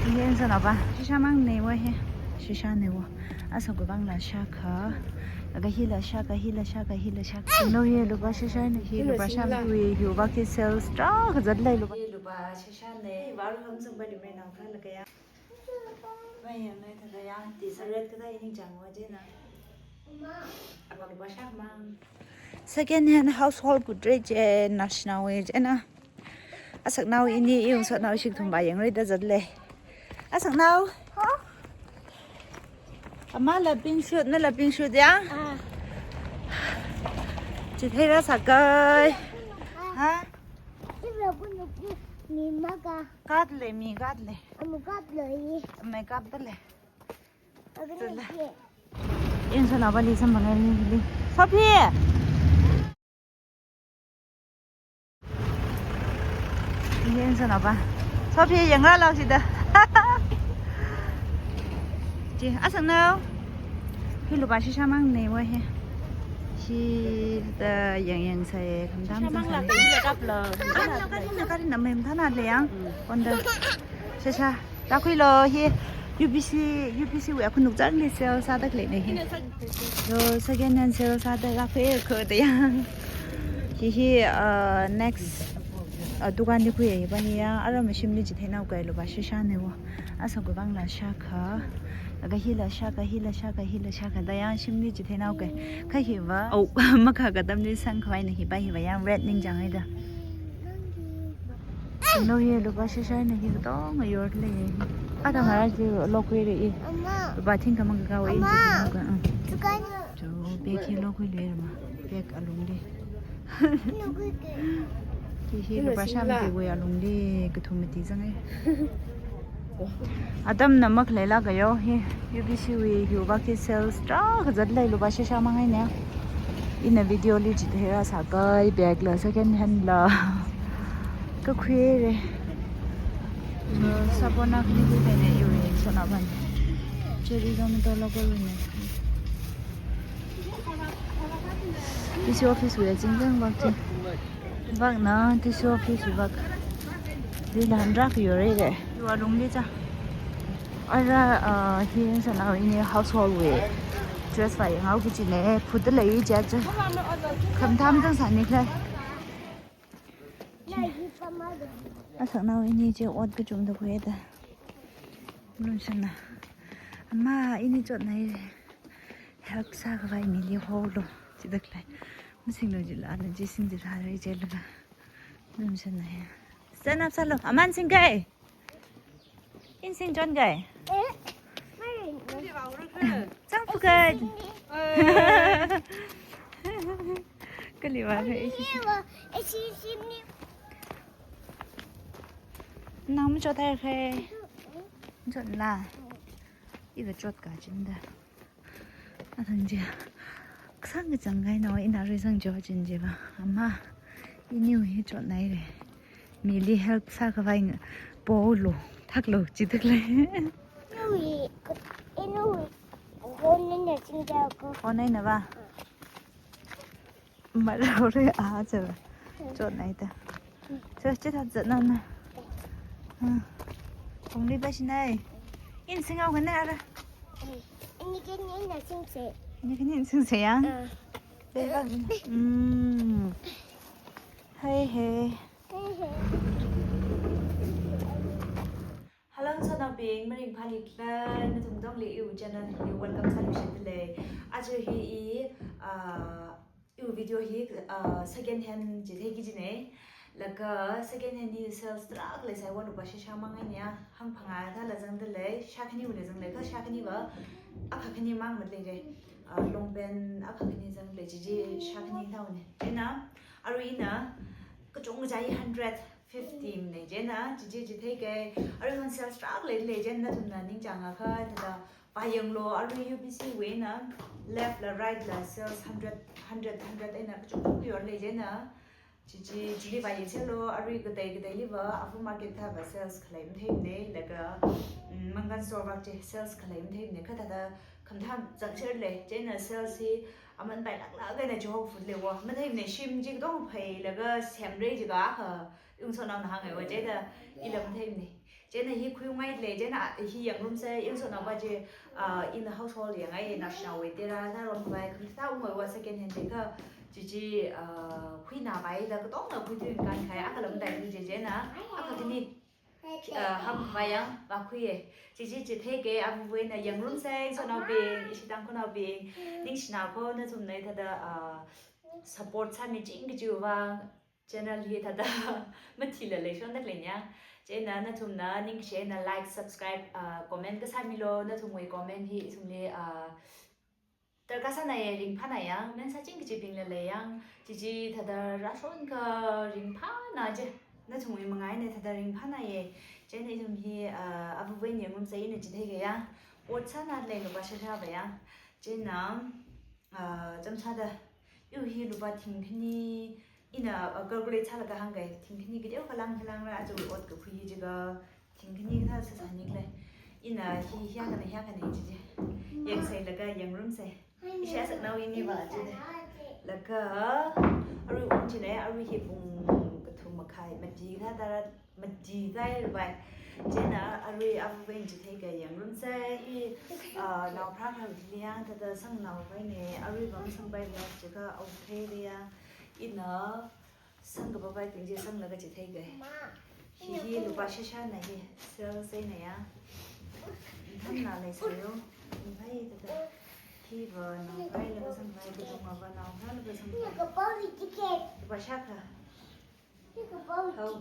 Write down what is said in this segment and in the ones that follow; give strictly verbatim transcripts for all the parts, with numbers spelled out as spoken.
Hi eina sānaba, shisha mangnei wa hi. Shishanei wa. Asā kavangla shākha. Laga hila shākha, hila shākha, hila shākha. No hi lupā shishanei, hi lupā shāmwui, hi uva ki sales tarākha zatlei lupā. Hi lupā shishanei, varu ham sangba lumei nao kha laga ya. Mayang nai thāda ya, ti saret kada ining chang wa jina. Apa lupā shākha mang. Second hand household goods rei je, national way je na. Asaknao ini, iwui sotnao shik thumba yangrei da zatlei. Asaknao. Amala pink suit, nala pink suit ya? Ah. Chitheira sākai. Ha? Ila kunu ki mi maka. Katlei, mi katlei. Amu katlei. Amei katlei. Agni ki. Eina sānaba li sambangai li li. Sophie! Hi eina sānaba. Sophie, yangra lau sida. Chi, asaknao. Hi lupā shisha mangnei wa hi. Sida yang yang sai, khamtam shisha mangla, shisha kapla. Kari na mem thana le yang. Mm. Konda. Shisha. Takhuilo hi U B C, U B C wui akhanuk changli sale sāda khaleinei hi. So second hand sale sāda khalei kho da yang. Hi hi, uh, next, uh, dukan li khuiya hiva hi ya. Ara mashimli chitheinao kai lupā shishanei wa. Asā kavangla shākha. Laga hila shākha, hila shākha, hila shākha da yang shimli chitheinao kai. Kha hiva. Oh, makha katamli sangkhavainei hiva hiva yang red ningchāngai da. No hi lupā shishanei hi katonga yorlei. Ada ngara ji lokhuirei. Ama. Lupā thingkha mangkha wui. Ama. Ji thingkha, uh. Dukan. Cho, bag hi lokhuilei ma. Bag alungli. Lokhuilei. Hi hi lupā shāmwui alungli kathum mati zangai. Atamna makhaleila kayo hi U B C wui hi uva ki sales tarākha zatlei lupā shisha mangnei. Ina video li chitheira sākai bag la second hand la. Kakhuirei. So, sabon akhani khuinei iwui sānaban. Cherry tomato logo wui nei. D C office wui chingchang vak chi. Vakna D C office wui vak. Lila hanrak yorei le. Yu alungli cha. Ara, uh, hi eina sānao ini household wui dress va yangao kichinei. Phut lei ja cha. Khamtam tang sāni khalei. Asaknao ini je ot kachungda khuida. Malung shanna. Ama ini chotnei. Help sākhavai mili holo. Chida khalei. Masinglo jila, ana ji sing jila, rei jila. Malung shanna ya. Stand up sālo. Aman singkai. Ina sing chonkai. Eh? Mai. Chang phukai. Eh. Kali wa kai. Ini wa, eh, si, si ni. Nang machot hai khai. Chotla. Iva chot kachinda. Athang je. Kasang kachang kahaina, ina rui sang jo chin je va. Ama, iniwui hi chotnei le. Mili help sākhavai nga, polo, thaklo, chithak le. Inui, inui. Hon nina chingja ko. Hon nina va. Maraore a cha. Chotnei ta. Cha, chithak zatna na. Ah. Kongli ba shinai. Ina singao khanei ara. Ini kani ina singse. Ini kani ina singse ya? Ah. Beba. Mm. Hey, hey. Hey, hey. Hello, sanaobing, maringphāli khalei nathum katongali iwui channel hili welcome sāluishitda lei. Aja hi i, ah, iwui video hi, ah, second hand chithei kichinei. Laga second hand hi sales tarākha leisai wa lupā shisha mangnei ya. Hangphangā thāla zangda lei, shākhaniwuila zanglei, kha shākhaniva akha khani mang maleire. Ah, long pant akha khani zanglei, chiji shākhani thāhaonei. Chieina, arui ina, kachungkha chi hundred fifty manei chieina, chiji chithei kai, arui hon sales tarākha leilei chieina, nathumna ningchāngakha, thāda, vāyanglo, arui U B C wui eina, left la, right la, sales hundred, hundred, hundred eina, kachungkha yorlei chieina, chiji, chili vāyangserlo, arui katei kateiliva, Afu market thāva sales khalei matheimanei, laga, mm, Mangan store vak chi sales khalei matheimanei, kha thāda, khamtham zangserlei, chieina sales hi, aman pailāklāk eina chihokfut lei wa, matheimanei shim chi katong phailaga semrei jiakha, iwui sanaona hānghai wa chieina, ila matheimanei. Chieina hi khuingaile, chieina hi yangrumsa, iwui sonaopa chi, ah, in household yangngai, naoshinao wui tera, tharom vai, khamtha ungwui va second hand chi kha, chi chi, ah, khuina vaila katongna khuithui kan khai, akha lam dai chi chieina, akha khani, ah, hangvai yang, va khuiye. Chi chi chitheike, avuvuina yangrumsa, iwui sonaobing, ishi Tangkhulnaobing, ningshina ko, nathumna thāda, ah, support sāmiching kajiwui vang, channel hi thāda mathila leishonda khalei yang. Chieina nathumna ningshina like, subscribe, ah, comment kasāmilo, nathumwui comment hi ithumli, ah, darkar sānaiye, ringphānai yang, men sāching kajibingla lei yang, chi chi thāda rāshon kha ringphāna je, nathumwui mangā eina thāda ringphānaiye. Chieina ithum hi, ah, avuvuina yangrumsa ina chitheike yang, ot sāna lei lupā shāshāva yang. Chieina, ah, chāmsāda, iwui hi lupā thingkhani, ina, ah, calculate sālaga hāngkai, thingkhani kateo khalang khalangra, aja ot kakhui hi jiakha, thingkhani kathā sāsāni khalei. Ina hi, hi akhana, hi akhana chi chi. Yangseilaga, yangrumsa. Ishi asaknao ini va chi chi. Laga, arui ung china, arui hi pung kathum makhai, mati kathā tara, mati kathā rai vai. Chieina arui avuvuina chitheike yangrumsa hi, ah, naopharā khalei yang thāda sangnao vaine, arui va masangpaimana jiakha okay le yang, ina sangkapā vaibing chi sanglaga chitheike. Hi hi lupā shāshāna hi, sales eina ya. Thanna leisāyo, hi va thāda. Hi va naopharālaga sangpai, katonga va naopharālaga sangpai. Lupā shākha. Hao.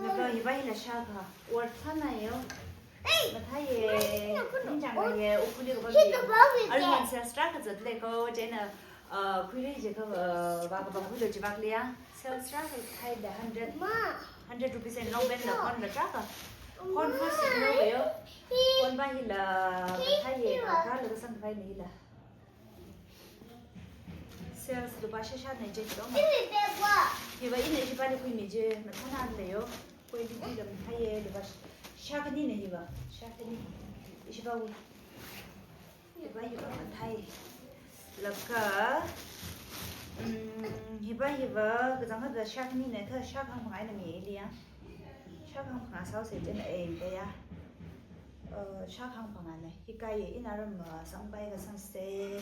Laga hi va hila shākha. Ot sānaiyo. Mathāye. Ningchāngye, ukhuli kapam. Arui sales tarākha zatle ko, chieina, ah, khuili jiakha, ah, va kapam khuilo jivak le ya. Sales tarākha haida hundred. Hundred rupees and no ben la phone la tarākha. Phone first lo yo. Phone va hila, mathāye, naopharālaga sangpaina hila. Sales lupā shāshāna je dong. Hi va ina hi va le khuimi je, mathāna leiyo. Quality la mathāye, lupā sh-, shākhanina hi va, shākhani. Ishi va u. Hi va, hi va mathāye. Laga, mm, hi va, hi va, kachangkhatta shākhanina, kha shākha hangphangā eina mili ya. Shākha hangphangā sāose chieina ei da ya. Uh, shākha hangphangāna. Hi kaiye, ina ram, uh, sangpai kasangse.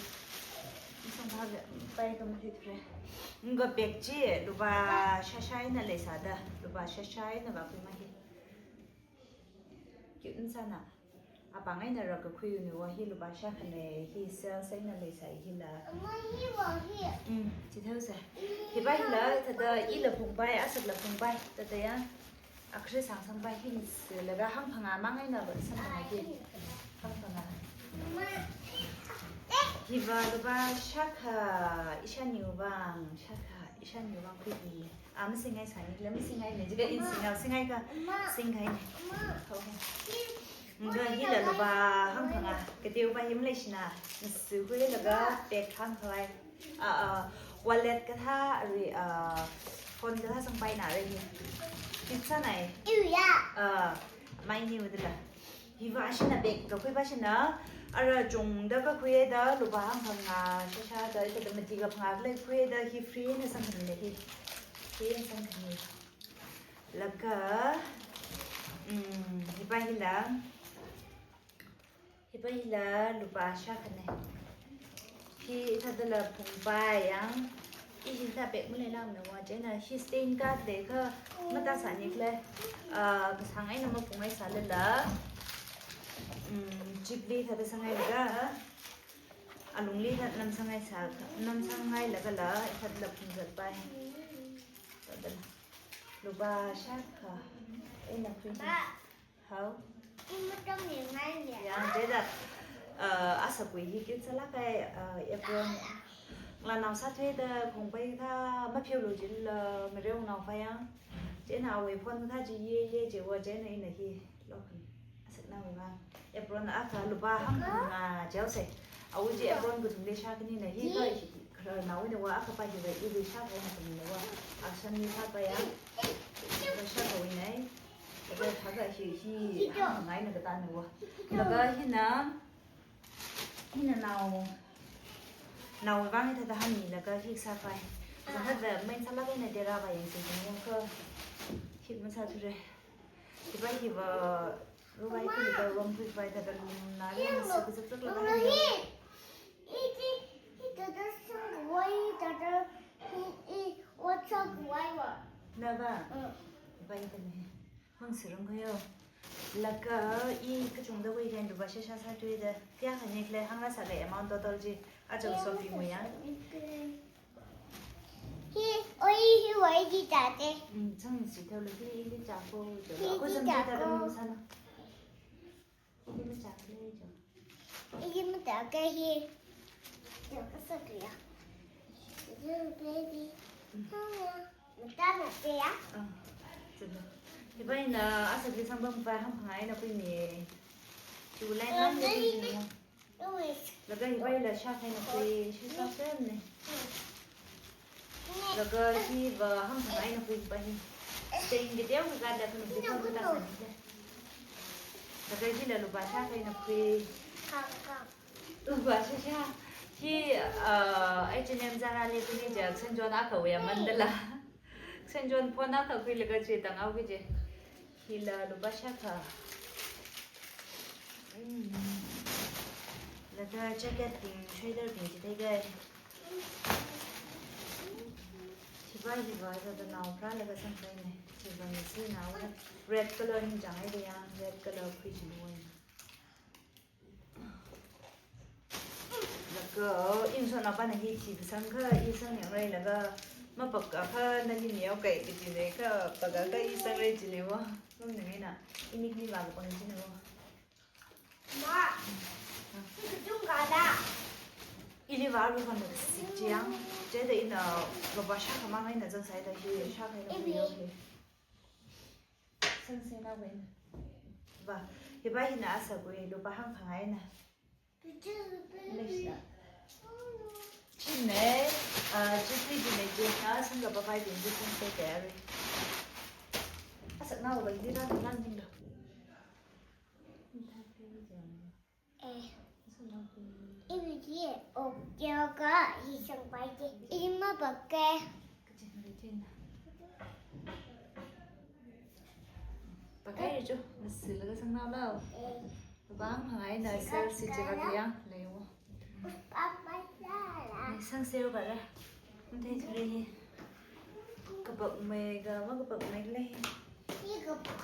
Sangpai kamathei thre. Nga bag chi lupā shāshā eina leisāda, lupā shāshā eina va khuima hi. Cute masāna. Apāng eina rākakhui uni va hi lupā shākhana, hi sales eina leisai hila. Ama hi va hi. Mm, chitheose. Hi va hila, thāda ila phungpai, asakla phungpai, thāda ya. Akhare sāngsangpai hi nisi laga hangphangā mang eina va samphangā hi. Hangphangā. Hi va lupā shākha ishāniwui vang, shākha ishāniwui vang khuiki. A, masingngai sāni, la masingngai ne, jiakha in singngai, singngai kha, singngai ne. Hao, hao. Nga hila lupā hangphangā, kateo va hi maleishina, nisi khuilaga bag hangkhavai. Ah, ah, wallet kathā, arui, ah, phone kathā sangpaina rai hi. Hi sānai. Iu ya. Ah, mai ni udila. Hi va shina bag kakhui va shina. Ara chungda kakhuida, lupā hangphangā, shāshāda, ithāda mati kaphangā khalei khuida, hi free na sangkhani hi. Free na sangkhani. Laga, mm, hi va hila. Hi va hila lupā shākhana. Hi thādala phungpai yang. I hi thā bag maleilāmana va, chieina hi stain card leikha matāsāni khalei. Ah, kasāng eina maphungngaisālala. Mm, chipli thāda sangngai laga. Alungli thā namsangngaisā, namsangngailaga la, thādala phungzatpai. Thādala. Lupā shākha eina khui. Hao. Ima tam ni ngai ya. Yang jida, uh, asakui hi cute sālākai, uh, apron. Ngalānao sāthuida khongpai thā mapheolu jilala, mareonao phayang. Chieina awui phone thā ji ye ye jiva chieina ina hi lokhan. Asaknaowui vang. Apron akha lupā hangphangā jihaose. Awui chi apron kathumli shākhanina hi kha hi khararnaowui na va akha pa hi va iwui shākha eina khanina va. Ashanli shākha ya. Shākhawui nai. Laga thākha hi, hi, hi hāngngai na katāna va. Laga hina, hina nao, naowui vang hi thāda hāngmilaga hi sāpai. Zanghaoda main sālāk eina dera va yangsi jing yangkha. Hi masāthure. Hiva hiva, ruwai khuida, wang khuivai thāda lungna, lungna sā kazak kazak laga hi. Iti, hi thāda sangwai, thāda hi, i, otsak wai wa. Nava? Mm. Hiva hi thāda hi. Mang sirung khuiyo. Laga i kachungda wui kain lupa shasha sāthuida. Kayākha nikle hāngrāsālei amount total chi. Aja Sophie nguya. Hi, oi, hi, oi, di tate. Mm, chang si thao lo, hi, hi, chako, jo. Hi, ako hi, chang si thao lo, chako. Sālo. Hi, hi, chako, jo. Hi, hi, chako, hi. Chako, sākhuiya. Little baby. Mm. Mama, mata na te ya. Ah, sālo. Hiva ina, asa ki sambang pa ham pangai na kui ni. Chulai man de ni. Laga hiva ila shākhaina khui, shākhaina. Laga hiva ham pangai na khui hiva hi. Stain kateokha kathāda kanu kateokha kathāda sāni. Laga hila lupa shākhaina khui. Lupa shasha. Hi, uh, H and M Zara li kuni ja, Xanjon akha wuya mandala. Xanjon phone akha khuilaga chi tangau ki je. Hila lupa shākha. Mm. Laga jacket bing, sweater bing chi theikai. Hiva hiva thāda naopharā laga sangkhaina. Hiva misi nao. Red color ningchānghai de ya, red color khui chi nuwai. Laga, inson apana hi thipasang kha, i sangyāngra laga, mapakakha nali miao kai kaji lei kha, pakakha i sangra jine wo. Mamnangaina, i nikli vākapang jine wo. Ma, si kachungkha da. Ili vālu khan sik chiang, chida ina, lupa shākhamang eina zangsāda hi, shākhaina khuiyo hi. Sāngsāna wena. Va, hiva hina asa kui lupa ham pangaina. Leisla. Chine, ah, chikri jine je, na sangla papai din je sāngsā kari. Asa na wai di ra nan din lo. Eh. Iwui chi, okay, okay, hi sangpai chi. Ima pakai. Pakai chu, masi laga sangnao lao. Eh. Bang pangai na sir si chiva kaya, leiwo. Papa sala. Ni sangseo bara. Nde churi. Kapakmei ka, makapakmei lei. Hi kapak.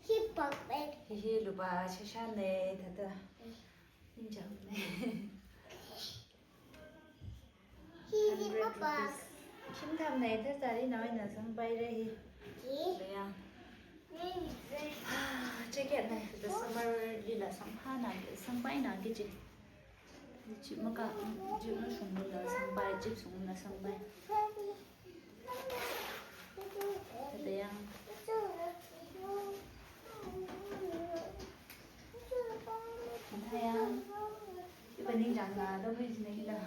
Hi pakmei. Hi hi lupa shasha ne, thāda. Ningchāng ne. Hi hi hundred mapa. Rupees. Shim tham ne, thāda ri na ina sangpaira hi. Hi. Kaya. Ni. Jacket ne, the summer lila sangphāna, sangpaina ki chi. Jeep maka, jeep na shungla sangpai, jeep shungla sangpai. Thāda yang. Thāda yang. Iva ningchāngna, da bridge na hila.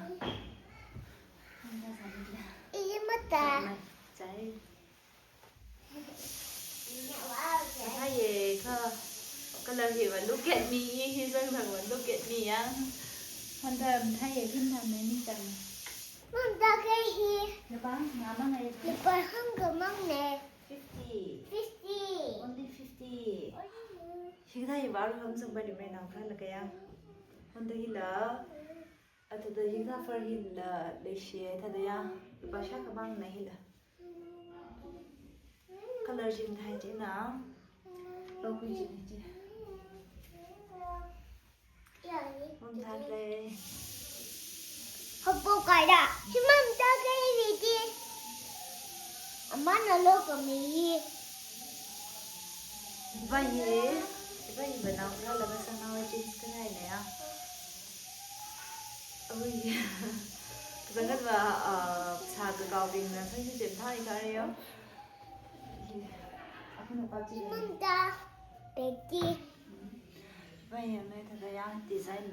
Ningchāngna hila. Iji mata. Chai. Mathāye kha, color hiva look at me, hi zangzang va look at me yang. Handa mathāye him tham ne ningchāng. Handa kei hi. Lupa, ngamang ai. Lupa hangkhamang ne. Fifty. Fifty. Only fifty. Hikathā hiva aruiham sangpai limrei nao kha laga yang. Handa hila. Athāda hikathā fur hila leishi, thāda ya, lupa shākhamang na hila. Color jim thai jina. Lokui jina ji. Mum thai le. Hapo kaida. Himam ta kai viti. Amana lokami. Hiva hi, hiva hi banao kha laga sangnao jeans khangaina ya. Abui, kazang kazang, ah, sā kakaobingna sāngshi chemthai kare yo. Hi, akhana pa chi. Manta, Becky. Hiva hi amei thāda ya design.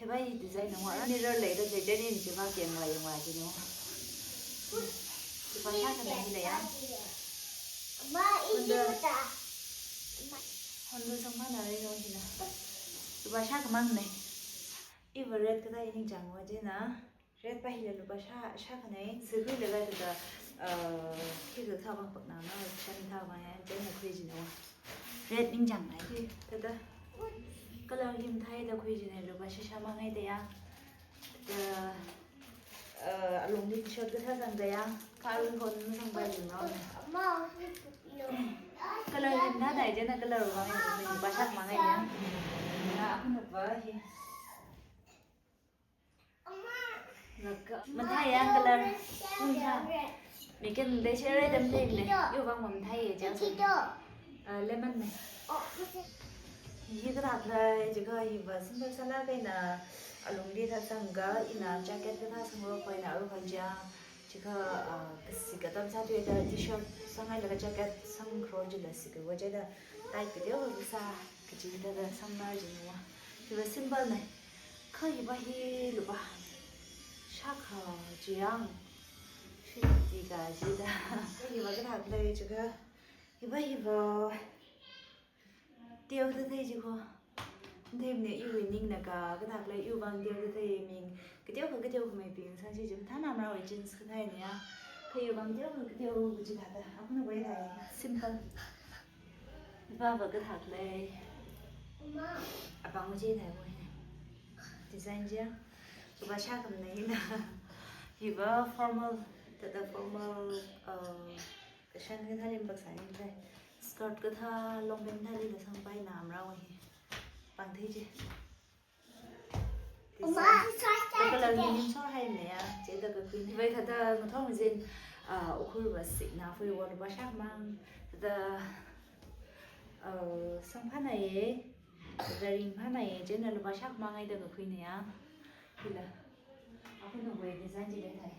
Hiva hi design na wa. Mirror leida je, je ni chiva kemla yangwa jino. Lupa shākhamang hila ya. Ma, iji mata. Honda sangmana re yo hila. Lupa shākhamang ne. Iva red kathā ningchāng wa jina. Red pa hila lupa shā, shākhanei. Sākhui laga thāda, uh, hikathā mapakna na, shani thā ma ya, jina khui jina wa. Red ningchānglei. Hi, thāda. Color hi mathāda khui jina, lupā shāshā māngai da ya. Thāda, uh, alungli t-shirt kathā sangda ya. Kha arui hon masangpai lungna. Color hi mathāda, chieina color vāng ya, lupā shākhamāngai ya. Na, akhana va hi. Laga, mathāya color. Mathā. Mikan de share dem dem ne. Iwui vang mathāya, chang. Ah, lemon ne. Hi kathālei, jiakha hiva simple sālaga ina alungli thāda sangga, ina jacket kathā sangra kha ina aruihon ja. Jiakha, ah, kasi katam sāthuida t-shirt sanghailaga jacket sangkhuilu jila sikawa jida. Tight kateokha sā, kaji thāda sangna jina wa. Hiva simple ne. Kha hiva hi lupā shākha chi yang. Fifty kaji da. Hiva kathālei jiakha. Hiva, hiva. Teoda thei jiko. Thei ne iwui ningna ka, kathālei iwui vang teoda thei ming. Kateokha, kateokha maibing sangsi jim thāna mara wui jeans kathā ne ya. Kha iwui vang teokha, kateokha kaji thāda. Akhana va thāi. Simple. Hiva va kathālei. Apāng chi thāi va. Design ja. Lupā shākhamāngai na. Hiva formal, thāda formal, uh, kashan kathā lim bak sāngai. Skirt kathā, long pant kathāli la sangpai na mara wa hi. Pāng thei je. Oma, color hi ningshor haina ya, chieina kakhui. Vai thāda ngathor zin, ah, Ukhrul va sikna fui wa lupā shākhamāng. Thāda, ah, sangphāna ye, thāda ringphāna ye, chieina lupā shākhamāngai da kakhuina ya. Hila. Akhana va design chi leithai.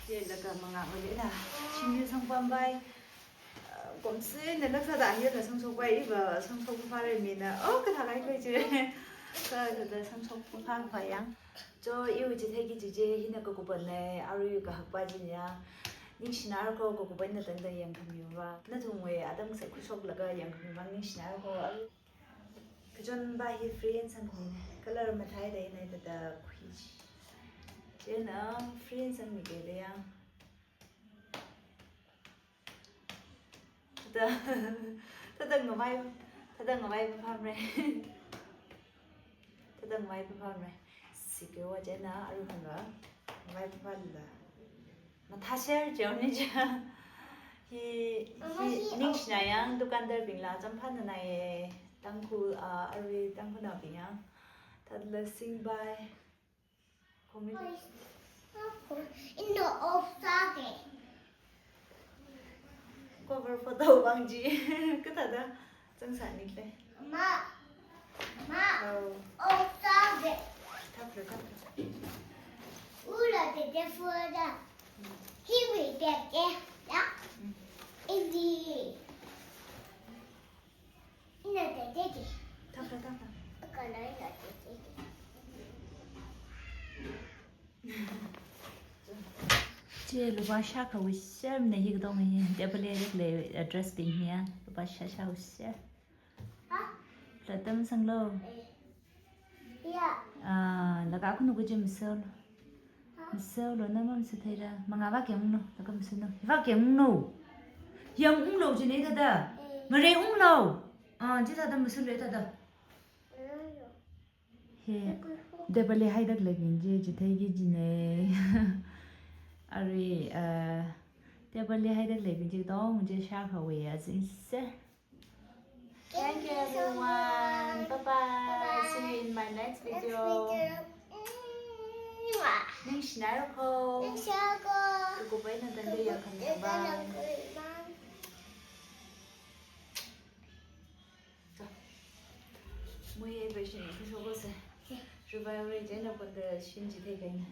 Chilaga mangā va leida. Shingyu sangpam vai. Kumsi na laksa da hiya la sangshok vai, iva sangshok phāra mina. Oh, kathā kaikhoi chi. Kathāda sangshok phāphā yang. Cho iwui chitheiki chi je hina kakupana, arui kahakpa chi ya. Ningshina ko, kakupa ina tangda yangkhami va. Nathumwui atam sākhuishoklaga yangkhami va ningshina ko. Kachon va hi free and sangmi. Color mathāda ina thāda khui chi. Chieina free and sangmi ke da ya. Thāda, thāda ngavai, thāda ngavai phāphāmara. Thāda ngavai phāphāmara. Sikawa chieina aruihon va ngavai phāphāla. Mathāser jaoni ja. Hi, hi ningshina yang dukandarbingla champhāna ye. Tangkhul, ah, arui Tangkhulnaobing yang. Thāda singpai. Comment. Ina off sāke. Cover photo vang chi. Kathāda zangsāni le. Ma. Ma. Oh. Off sāke. Thapra, thapra. Ula te te fura. Hiwi te te. Ya. Mm. Iwi. Ina te te ki. Thapra, thapra. Kana ina te te ki. Chi lupā shākha wui ser na hi kadong hi. Table hi lei address bing hi ya. Lupā shāshā wui ser. Ha? Platam sanglo. Eh. Ya. Ah, laga khunu kuji masālo. Masālo, na mamasā theira. Mangā va kengunglo, laga masālo. Hiva kengunglo. Yangunglo jine thāda. Mare unglo. Ah, chi thāda masālo thāda. He, table li haida leibing chi, chitheiki jine. Arui, ah, table li haida leibing chi tong chi shākha wui ya zingse. Thank you, everyone. Bye-bye. See you in my next video. Ningshina ko. Ningshina ko. Kukupa ina tangda yangkhami va. Mui version kashokose. Revival chieina panda shin chithei kaina.